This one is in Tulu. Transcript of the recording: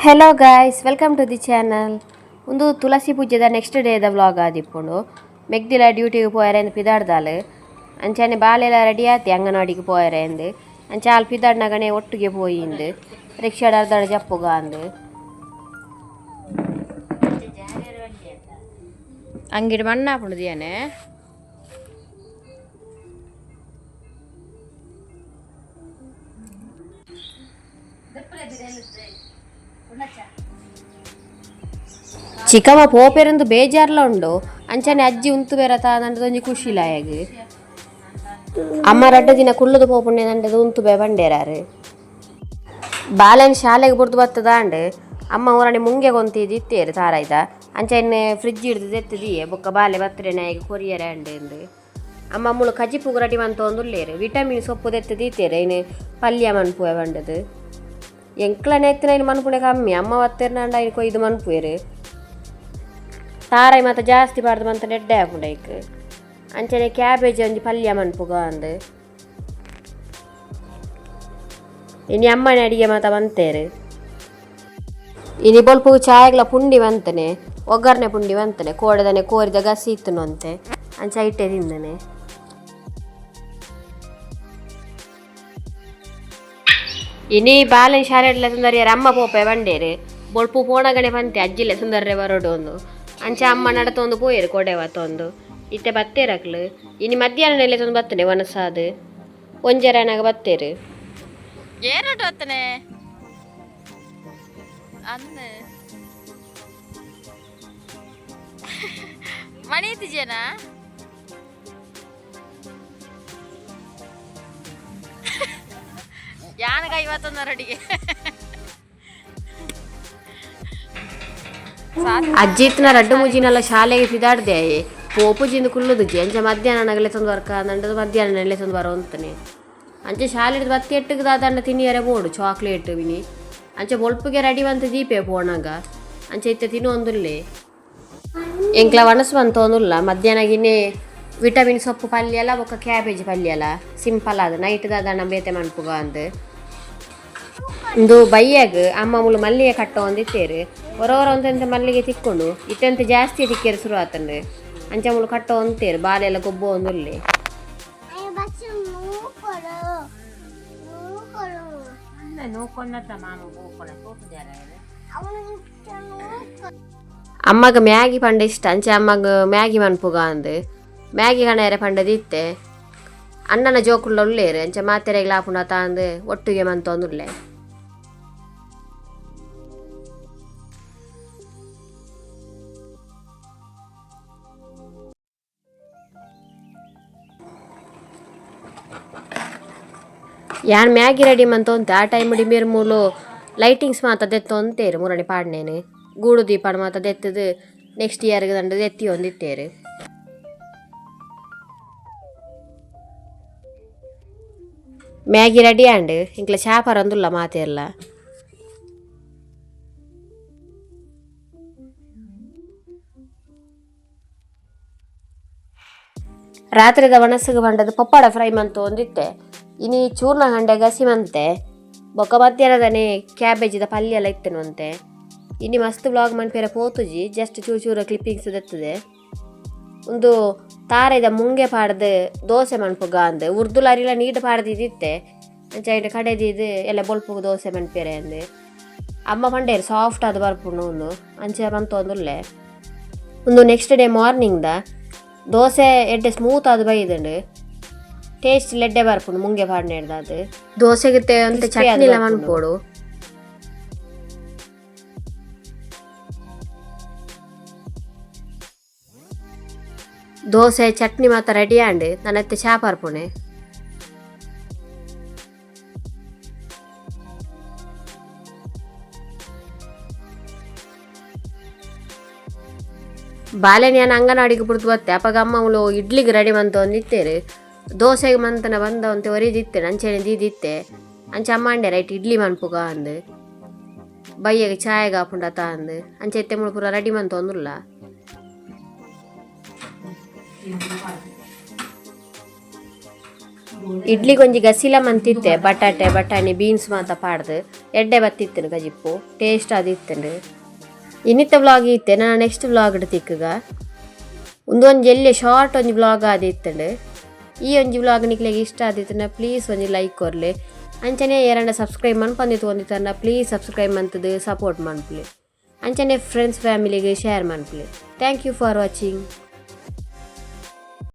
Hello guys, welcome to the channel. ಉಂದು ತುಳಸಿ ಪೂಜೆದ ನೆಕ್ಸ್ಟ್ ಡೇದ ವ್ಲಾಗ್ ಆದಿಪ್ಪುಂಡು. ಮೆಗ್ದಿಲ ಡ್ಯೂಟಿಗೆ ಪೋಯರೆ ಪಿದಾಡ್ದಾಲ್. ಅಂಚನೆ ಬಾಲೆಲ ರೆಡಿ ಆತಿ ಅಂಗನವಾಡಿಗೆ ಪೋಯರೆ ಅಂದ್. ಅಂಚ ಆಲ್ ಪಿದಾಡ್ನಗನೆ ಒಟ್ಟಿಗೆ ಪೋಯಿಂದ್ ರಿಕ್ಷಾಡ್ ಅರ್ಧಡ್ ಜಪ್ಪುಗ ಅಂದ್. ಅಂಗಿಡ್ ಮಣ್ಣ್ ಆಪುಂಡು ದಿಯನೆ. ಚಿಕ್ಕಮ್ಮ ಪೋಪೆರಂದು ಬೇಜಾರ್ಲ ಉಂಡು. ಅಂಚನೆ ಅಜ್ಜಿ ಉಂತು ಬೇರತ ಒಂಜಿ ಖುಷಿಲಾಯಗ್. ಅಮ್ಮ ರಡ್ಡ ದಿನ ಕುಲ್ಲುದು ಪೋಪುಂಡೆ ದಂಡದ ಉಂತು ಬೇ ಬಂಡೇರಾರು. ಬಾಲೆನ್ ಶಾಲೆಗೆ ಬುಡ್ದು ಬತ್ತದಾಂಡ್ ಅಮ್ಮ ಊರನೆ ಮುಂಗೆ ಗೊಂತಿದ್ದಿತ್ತೇರು ತಾರಾಯ್ದ. ಅಂಚ ಇನ್ನು ಫ್ರಿಜ್ ಹಿಡ್ದು ದೆತ್ತದಿಯೆ ಬೊಕ್ಕ ಬಾಲೆ ಬತ್ತರೆ ನಾಯಿಗೆ ಕೊರಿಯರೆ ಅಂಡ್. ಅಮ್ಮ ಮುಳು ಕಜಿಪುಗು ರೆಡಿ ಮಂತೊಂದುಲ್ಲೇರು. ವಿಟಮಿನ್ ಸೊಪ್ಪು ದೆತ್ತದೀತೇರು ಇನ್ನು ಪಲ್ಯ ಮನ್ಪುವೆ ಬಂಡದು. ಎಂಕ್ಲನೆ ಎತ್ತಿನ ಮನ್ಪುಣೆ ಕಮ್ಮಿ. ಅಮ್ಮ ಬತ್ತೆರ್ನಾಂಡ ಐನ್ ಕೊಯ್ದು ಮನ್ಪುವೆರು. ತಾರಾಯಿ ಮಾತ ಜಾಸ್ತಿ ಪಾಡ್ದು ಮಂತ ಎಡ್ಡೆ ಆಪುಂಡು ಐಕ್. ಅಂಚನೆ ಕ್ಯಾಬೇಜ್ ಒಂಜಿ ಪಲ್ಯ ಮನ್ಪುಗ ಅಂದ್. ಇನಿ ಅಮ್ಮನೆ ಅಡಿಗೆ ಮಾತ ಮಂತೇರು. ಇನಿ ಬೊಲ್ಪುಗು ಚಾಯಗ್ಲ ಪುಂಡಿ ಮಂತನೆ, ಒಗ್ಗರಣೆ ಪುಂಡಿ ಮಂತನೆ. ಕೋಡೆದನೆ ಕೋರಿದ ಗಸಿ ಇತ್ತುನು ಅಂತೆ. ಅಂಚ ಐಟೆ ತಿಂದನೆ. ಇನಿ ಬಾಲೆನ್ ಶಾಲೆಡ್ಲ ಸುಂದರಿಯರ್ ಅಮ್ಮ ಪೋಪೆ ಬಂಡೇರು. ಬೊಲ್ಪು ಪೋಣಗಣೆ ಪಂತೆ ಅಜ್ಜಿಲೆ ಸುಂದರ್ರೆ ಬರೋಡು ಒಂದು. ಅಂಚ ಅಮ್ಮ ನಡತೊಂದು ಪೋಯೆರು ಕೊಡೆ ಬತ್ತೊಂದು. ಇತ್ತೆ ಬತ್ತೇರಕ್ಲು. ಇನಿ ಮಧ್ಯಾಹ್ನ ನೆಲೆ ತೊಂದು ಬತ್ತನೆ ವನಸಾದ್ ಒಂಜರನಾಗ ಬತ್ತೇರು. ಏರಡು ಅತ್ತನೆ ಅಂದ್ ಮಣಿ ಇತ್ತಿಜೇನಾ? ಯಾನಗ ಐವತ್ತೊಂದರಡಿಗೆ. ಅಜ್ಜಿ ಇತ್ತಿನ ರಡ್ಡು ಮೂಜಿನಲ್ಲ ಶಾಲೆಗೆ ಪಿದಾಡ್ದೆ ಪೋಪುಜಿಂದು ಕುಲ್ಲುದುಜಿ. ಅಂಚ ಮಧ್ಯಾಹ್ನ ನಗಲೆ ತಂದು ವರ್ಕ ನಂಡದು ಮಧ್ಯಾಹ್ನ ನೆಲೆ ತಂದು ಬರೋ ಅಂತಾನೆ. ಅಂಚೆ ಶಾಲೆ ಬತ್ತಿ ಎಟ್ಟಿಗೆ ದಾದಂಡ ತಿನ್ನಿಯರೆ ಬೋಡು ಚಾಕ್ಲೇಟ್ ವಿನಿ. ಅಂಚೆ ಬೊಲ್ಪುಗೆ ರೆಡಿ ಬಂತ ದೀಪೆ ಪೋಣಾಗ. ಅಂಚೆ ಇತ್ತೆ ತಿನ್ನೊಂದುಲ್ಲೆ. ಎಂಕ್ಲ ವನಸು ಬಂತೊಂದುಲ್ಲ. ಮಧ್ಯಾಹ್ನ ಗಿನ್ನೆ ವಿಟಮಿನ್ ಸೊಪ್ಪು ಪಲ್ಯಲ ಬೊಕ್ಕ ಕ್ಯಾಬೇಜ್ ಪಲ್ಯಲ ಸಿಂಪಲ್ ಆದ್ ನೈಟ್ ದಾದಂಡ ಬೇತೆ ಮನ್ಪುಗ ಅಂದ್. ಇಂದು ಬಯ್ಯಾಗ್ ಅಮ್ಮ ಮುಲು ಮಲ್ಲಿಗೆ ಕಟ್ಟೊಂದಿತ್ತೇರು. ಹೊರ ಹೊರ ಒಂತೆಂತ ಮಲ್ಲಿಗೆ ತಿಕ್ಕೊಂಡು ಇತ್ತೆಂತ ಜಾಸ್ತಿ ತಿಕ್ಕೇರು ಶುರು ಆತಂಡು. ಅಂಚ ಮುಲು ಕಟ್ಟೊಂತೇರು. ಬಾಲೆಲ್ಲ ಗೊಬ್ಬು ಒಂದುಲ್ಲೆ. ಅಮ್ಮಗ ಮ್ಯಾಗಿ ಪಂಡ ಇಷ್ಟ. ಅಂಚೆ ಅಮ್ಮಗ ಮ್ಯಾಗಿ ಮನ್ಪುಗ ಅಂದ್. ಮ್ಯಾಗಿ ಕಣೇರೆ ಪಂಡದಿತ್ತೆ. ಅಣ್ಣನ ಜೋಕುಲ್ಲ ಉಲ್ಲೇರು. ಅಂಚೆ ಮಾತೆರೆಗ್ಲ ಆಪುಂಡ ತಾಂದ್ ಒಟ್ಟಿಗೆ ಮಂತೊಂದುಲ್ಲೆ. ಯಾನ್ ಮ್ಯಾಗಿ ರೆಡಿ ಮಂತೊಂತೆ ಆ ಟೈಮ್ ಮೇರ್ ಮೂಲು ಲೈಟಿಂಗ್ಸ್ ಮಾತ ದೆತ್ತೊಂತೇರು. ಮುರಣಿ ಪಾಡ್ನೇನು ಗೂಡು ದೀಪಾಡ್ ಮಾತ ದೆತ್ತದು ನೆಕ್ಸ್ಟ್ ಇಯರ್ಗೆ ದಂಡ ದೆತ್ತಿ ಒಂದಿತ್ತೇರು. ಮ್ಯಾಗಿ ರೆಡಿ ಆಂಡ್. ಇಂಕ್ಲ ಚಾ ಪರೊಂದುಲ್ಲ ಮಾತೆರ್ಲ. ರಾತ್ರಿದ ವಣಸುಗು ಬಂಡದು ಪಪ್ಪಾಡ ಫ್ರೈ ಮಂತೊಂದಿತ್ತೆ. ಇನಿ ಚೂರ್ಣ ಹಂಡೆ ಗಸಿ ಮಂತೆ. ಬೊಕ್ಕ ಮಧ್ಯಾಹ್ನದನೆ ಕ್ಯಾಬೇಜಿದ ಪಲ್ಯ ಎಲ್ಲ ಇತ್ತೇನು ಅಂತೆ. ಇನಿ ಮಸ್ತ್ ವ್ಲಾಗ್ ಮನ್ಪೆರೆ ಪೋತುಜಿ. ಜಸ್ಟ್ ಚೂರು ಚೂರು ಕ್ಲಿಪ್ಪಿಂಗ್ಸ್ ದೆತ್ತದೆ. ಒಂದು ತಾರೆದ ಮುಂಗೆ ಪಾಡ್ದು ದೋಸೆ ಮನ್ಪುಗ ಅಂದ್. ಉರ್ದುಲ ಅರಿಲ ನೀಟ್ ಪಾಡ್ದಿದ್ದಿತ್ತೆ. ಅಂಚ ಐಟ್ ಕಡೆದಿದ್ದು ಎಲ್ಲ ಬೊಲ್ಪುಗು ದೋಸೆ ಮನ್ಪೆರೆ ಅಂದ್. ಅಮ್ಮ ಪಂಡೇರು ಸಾಫ್ಟ್ ಆದ್ ಬರ್ಪುಂಡು ಉಂದು. ಅಂಚ ಮಂತೊಂದುಲ್ಲೆ. ಉಂದು next day morning the. Dosa ಎಡ್ಡೆ ಸ್ಮೂತ್ ಆದ್ ಬೈದುಂಡು. ಟೇಸ್ಟ್ ಎಡ್ಡೆ ಬರ್ಪುಂಡು ಮುಂಗೆ ಪಾಡ್ನೆಡ್ದಾದ್. ದೋಸೆಗಿತ್ತೆ ಒಂತೆ ಚಟ್ನಿಲ ಮನ್ಪೊಡು. ದೋಸೆ ಚಟ್ನಿ ಮಾತ ರೆಡಿ ಆಂಡ್. ನನ ಇತ್ತೆ ಚಾ ಪರ್ಪುಣೆ. ಬಾಲೆನ್ ಯಾನ್ ಅಂಗನವಾಡಿಗೆ ಬುಡ್ದು ಬತ್ತೆ. ಅಪಗ ಅಮ್ಮ ಮುಲು ಇಡ್ಲಿಗೆ ರೆಡಿ ಮಂತೊಂದಿತ್ತೇರು. ದೋಸೆಗೆ ಮಂತನ ಬಂದ ಒಂತೆ ಒರಿದಿತ್ತೆ ಅಂಚನೆ ದೀದಿತ್ತೆ. ಅಂಚ ಅಮ್ಮ ಅಂಡೆ ರೈಟ್ ಇಡ್ಲಿ ಮನ್ಪುಗ ಅಂದ್. ಬಯ್ಯಗೆ ಚಾಯಗ್ ಆಪುಂಡತ ಅಂದ್. ಅಂಚ ಇತ್ತೆ ಮುಳು ಪೂರ ರೆಡಿ ಮಂತೊಂದುಲ್ಲ. ಇಡ್ಲಿ ಗೊಂಜಿ ಗಸಿಲ ಮಂತಿತ್ತೆ, ಬಟಾಟೆ, ಬಟಾಣಿ, ಬೀನ್ಸ್ ಮಾತ ಪಾಡ್ದು ಎಡ್ಡೆ ಬತ್ತಿತ್ತನು. ಕಜಿಪ್ಪು ಟೇಸ್ಟ್ ಆದಿತ್ತುಂಡು. ಇನ್ನಿತ್ತ ವ್ಲಾಗ್ ಇತ್ತೆ. ನಾನು ನೆಕ್ಸ್ಟ್ ವ್ಲಾಗ್ ತಿಕ್ಕಗ. ಒಂದೊಂಜಿ ಎಲ್ಲಿ ಶಾರ್ಟ್ ಒಂಜಿ ವ್ಲಾಗ್ ಆದಿತ್ತುಂಡು. ಈ ಒಂಜಿ ವ್ಲಾಗ್ ನಿಕ್ಲೆಗ್ ಇಷ್ಟ ಆದಿತ್ತುಂಡ ಪ್ಲೀಸ್ ಒಂಜಿ ಲೈಕ್ ಕೊರ್ಲೆ. ಅಂಚನೆ ಏರಂಡ ಸಬ್ಸ್ಕ್ರೈಬ್ ಮನ್ಪಂದಿತ್ತು ಒಂದಿತ್ತಂಡ ಪ್ಲೀಸ್ ಸಬ್ಸ್ಕ್ರೈಬ್ ಮಂತದು ಸಪೋರ್ಟ್ ಮನ್ಪುಲೆ. ಅಂಚನೆ ಫ್ರೆಂಡ್ಸ್ ಫ್ಯಾಮಿಲಿಗೆ share ಮನ್ಪುಲೆ. Thank you for watching.